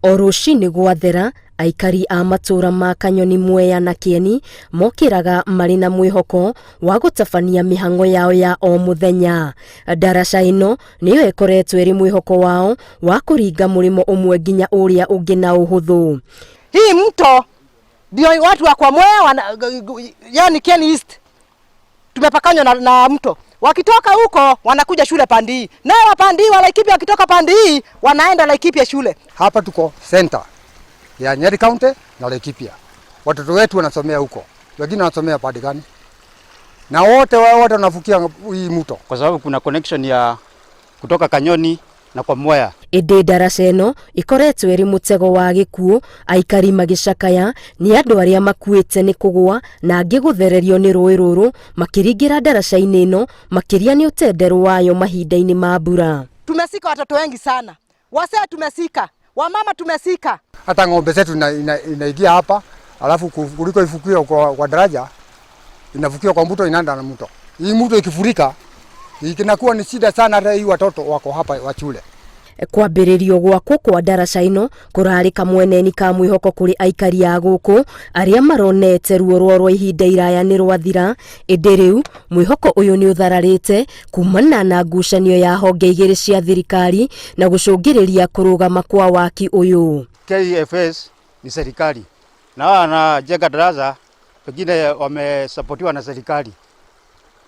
O rũcinĩ gwathera, aikari a matũũra ma Kanyoni, Mwea na Kĩeni mokĩraga marĩ na mwĩhoko wa gũtabania mĩhang'o yao ya o mũthenya. Ndaraca ĩno nĩyo ĩkoretwo ĩrĩ mwĩhoko wao wa kũringa mũrĩmo ũmwe nginya ũrĩa ũngĩ na ũhũthũ. Hii mto ndio watu wa kwa Mwea wana, yani Kieni East tumepakanywa na mto. Wakitoka huko wanakuja shule pande hii, nao wa pande hii wa Laikipia wakitoka pande hii wanaenda Laikipia shule. Hapa tuko center ya Nyeri County na Laikipia. Watoto wetu wanasomea huko, wengine wanasomea pande gani? Na wote wao wote wanavukia hii mto. Kwa sababu kuna connection ya kutoka Kanyoni na kwa Mwea. Ĩndĩ ndaraca ĩno ĩkoretwo ĩrĩ mũtego wa gĩkuũ, aikari magĩcakaya nĩ andũ arĩa makuĩte nĩ kũgũa na angĩ gũthererio nĩ rũĩ rũrũ makĩringĩra ndaraca-inĩ ĩno, makĩria nĩ ũtenderũ wayo mahinda-inĩ ma mbura. Tumezika watoto wengi sana, wasee tumezika, wamama tumezika. Hata ng'ombe zetu inaingia hapa, alafu kuliko ifukiwe kwa daraja inafukiwa kwa mto, inaenda na mto. Hii mto ikifurika inakuwa ni shida sana, hata hii watoto wako hapa wa shule. Kwambĩrĩrio gwakwo kwa ndaraca ĩno kũrarĩ kamweneni ka mwĩhoko kũrĩ aikari a gũkũ arĩa maronete ruo rwa rwa ihinda iraya nĩ rwathira. Ĩndĩ rĩu mwĩhoko ũyũ nĩ ũthararĩte kumana na ngucanio ya honge igĩrĩ cia thirikari na gũcũngĩrĩria kũrũgama kwa waki ũyũ. KFS ni serikali na wao wanajenga daraja, pengine wamesapotiwa na serikali.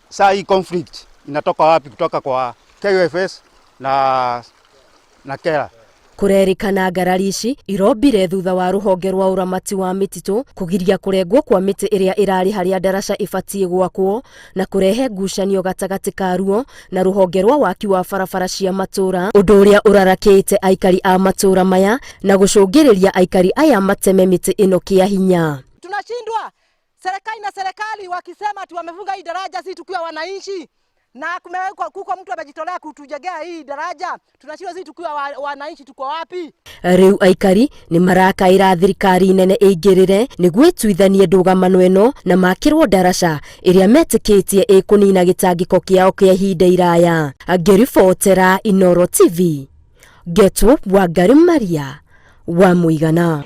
Saa hii conflict inatoka wapi? Kutoka kwa KFS na KeRRA. Kũrerĩkana ngarari ici irombire thutha wa rũhonge rwa ũramati wa mĩtitũ kũgiria kũrengwo kwa mĩtĩ ĩrĩa ĩrarĩ harĩa ndaraca ĩbatiĩ gwakwo na kũrehe ngucanio gatagatĩ karuo na rũhonge rwa waki wa barabara cia matũũra, ũndũ ũrĩa ũrarakĩte aikari a matũũra maya na gũcũngĩrĩria aikari aya mateme mĩtĩ ĩno kĩa hinya. Tunashindwa serikali na serikali wakisema ati wamefunga hii daraja, sisi tukiwa wananchi na kumewekwa kuko mtu amejitolea kutujengea hii daraja, tunashindwa sisi tukiwa wananchi tuko wapi? Rĩu aikari nĩ marakaĩra thirikari nene ĩingĩrĩre nĩguo ĩtuithanie ndũgamano ĩno na makĩrwo ndaraca ĩrĩa metĩkĩtie ĩkũnina gĩtangĩko kĩao kĩa ihinda iraya. Ngĩribotera Inoro TV, Ngetwo Wangari Maria wa Mũigana.